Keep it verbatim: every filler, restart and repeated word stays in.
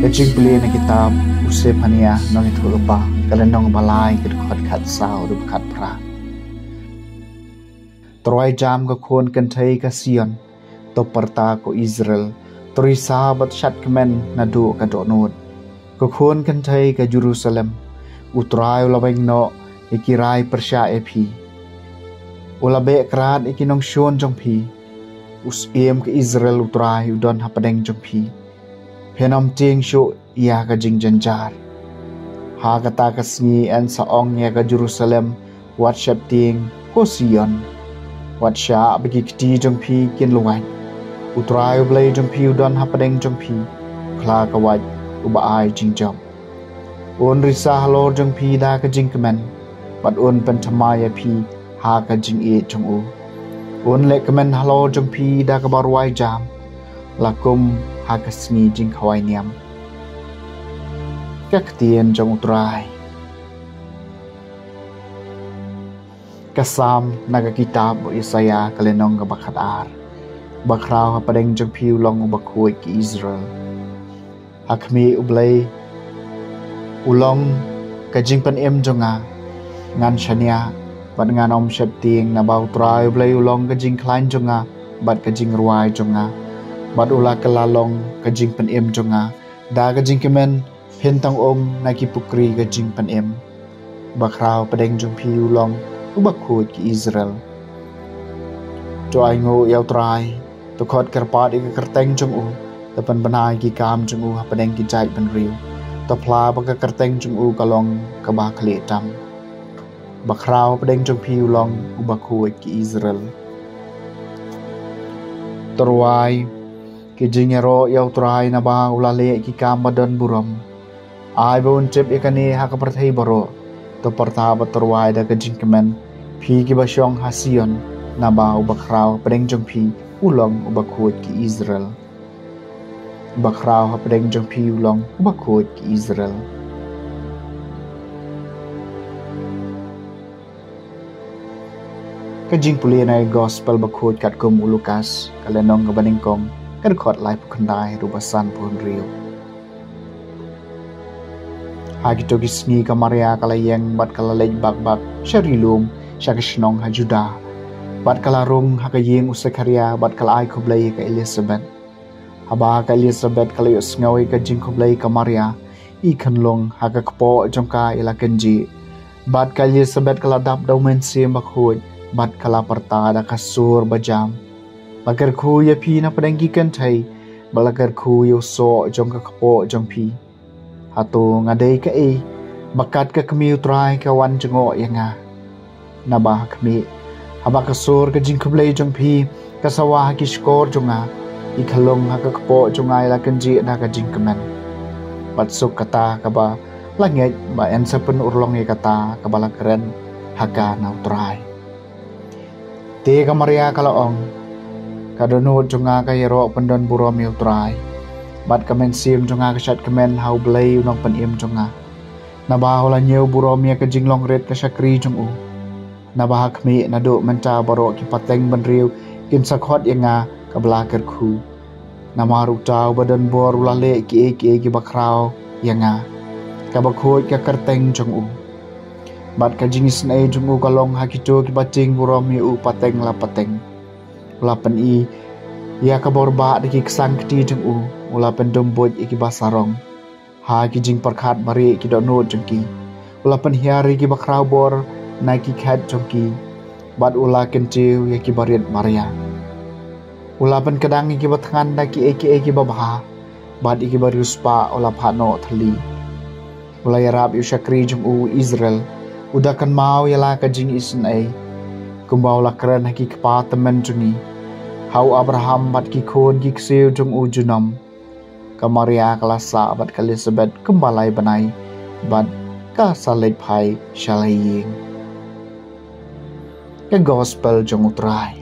Ka jingpule na kitab u Sephania nongïathuhlypa, ka lynnong ba lai, ka dkhot khatsaw haduh khatphra. To rwai jam, ko khun kynthei ka Sion, to pyrta, ko Israel, to risa bad shad kmen naduh ka dohnud. Ko khun kynthei ka Jerusalem, U Trai u la weng noh ïa ki rai pyrshah ïa phi. U la beh krad ïa ki nongshun jong phi. U Syiem ka Israel, U Trai u don hapdeng jong phi. Phin ym tieng shuh ïa ka jingjynjar. Ha kata ka sngi yn sa ong ïa ka Jerusalem, wat sheptieng, ko Sion. Wat shah ba ki kti jong phi kin lwait. U Trai U Blei jong phi u don hapdeng jong phi. U khla ka wait, uba ai jingjop. Un risa halor jong phi da ka jingkmen, bad un pynthymmai ïa phi ha ka jingïeit jong u. Un leh kmen halor jong phi da kaba rwai jam, la kum ha ka sngi jingkhawai niam. Ka ktien jong U Trai. Ka Salm na ka kitab u Isaïah, ka lynnong kaba khatar. Bakhraw hapdeng jong phi u long uba khuid, ko Israel. Ha khmih, U Blei u long ka jingpynim jong nga. Ngan shaniah bad ngan ym sheptieng, naba U Trai U Blei u long ka jingkhlaiñ jong nga bad ka jingrwai jong nga, bad u la kylla long ka jingpynim jong nga. Da ka jingkmen phin tang um na ki pukri ka jingpynim. Bakhraw hapdeng jong phi u long uba khuid, ko Israel. To ainguh ïa U Trai, to khot kyrpad ïa ka kyrteng jong u, to pynbna ïa ki kam jong u hapdeng ki jaitbynriew. To phla ba ka kyrteng jong u ka long kaba khlieh tam. Bakhraw hapdeng jong phi u long uba khuid, ko Israel. To rwai ki jingïaroh ïa U Trai, naba u la leh ki kam ba don burom. Ai ba un tip ïa kane ha ka pyrthei baroh. To pyrta bad to rwai da ka jingkmen, phi kiba shong ha Sion, naba u bakhraw hapdeng jong phi u long uba khuid, ko Israel. Bakhraw hapdeng jong phi u long uba khuid, ko Israel. Ka jingpule na ka Gospel bakhuid katkum u Lukas, ka lynnong kaba nyngkong, ka dkhot laiphew khyndai haduh ba sanphew hynriew. Ha kito ki sngi ka Maria ka la ïeng bad ka la leit bak bak sha ri lum, sha ka shnong ha Juda. Bad ka la rung ha ka ïing u Sekharia, bad ka la ai khublei ïa ka Elisabet. Haba ka Elisabet ka la ïohsngew ïa ka jingkhublei ka Maria, i khunlung ha ka kpoh jong ka i la kynjih. Bad ka Elisabet ka la dap da u Mynsiem Bakhuid, bad ka la pyrta da ka sur bajam: La kyrkhu ïa phi napdeng ki kynthei, bad la kyrkhu ïa u soh jong ka kpoh jong phi. Hato nga dei kaei, ba kat ka kmie u Trai ka wan jngoh ïa nga? Naba ha khmih, haba ka sur ka jingkhublei jong phi ka sawa ha ki shkor jong nga, i khunlung ha ka kpoh jong nga i la kynjih da ka jingkmen. Bad suk kata kaba la ngeit ba yn sa pynurlong ïa kata kaba la kren ha ka na u Trai. Te ka Maria ka la ong: Ka dohnud jong nga ka ïaroh pyndonburom ïa u Trai, bad ka mynsiem jong nga ka shadkmen ha U Blei u Nongpynim jong nga, naba u la ñiew burom ïa ka jinglong rit ka shakri jong u. Naba ha khmih, naduh mynta baroh ki pateng bynriew kin sa khot ïa nga ka ba la kyrkhu. Namar uta uba don bor u la leh kiei kiei kiba khraw ïa nga, kaba khuid ka kyrteng jong u. Bad ka jingisynei jong u ka long ha kito kiba tieng burom ïa u pateng la pateng. U la pyni ïa ka bor bah da ki ksang kti jong u, u la pyndum buit ïa kiba sarong ha ki jingpyrkhat barieh ki dohnud jong ki. U la pynhiar ïa kiba khraw bor na ki khet jong ki, bad u la kyntiew ïa kiba rit mariang. U la pynkdang ïa kiba thngan da kiei kiei kiba bha, bad ïa kiba riewspah u la phah noh thylli. U la ïarap ïa u shakri jong u Israel, u da kynmaw ïa la ka jingisynei, kumba u la kren ha ki kpa tymmen jong ngi, ha u Abraham bad ki khun ki ksiew jong u junom. Ka Maria ka la sah bad ka Elisabet kumba lai bnai, bad ka sa leit phai sha la ïing. Ka Gospel jong u Trai.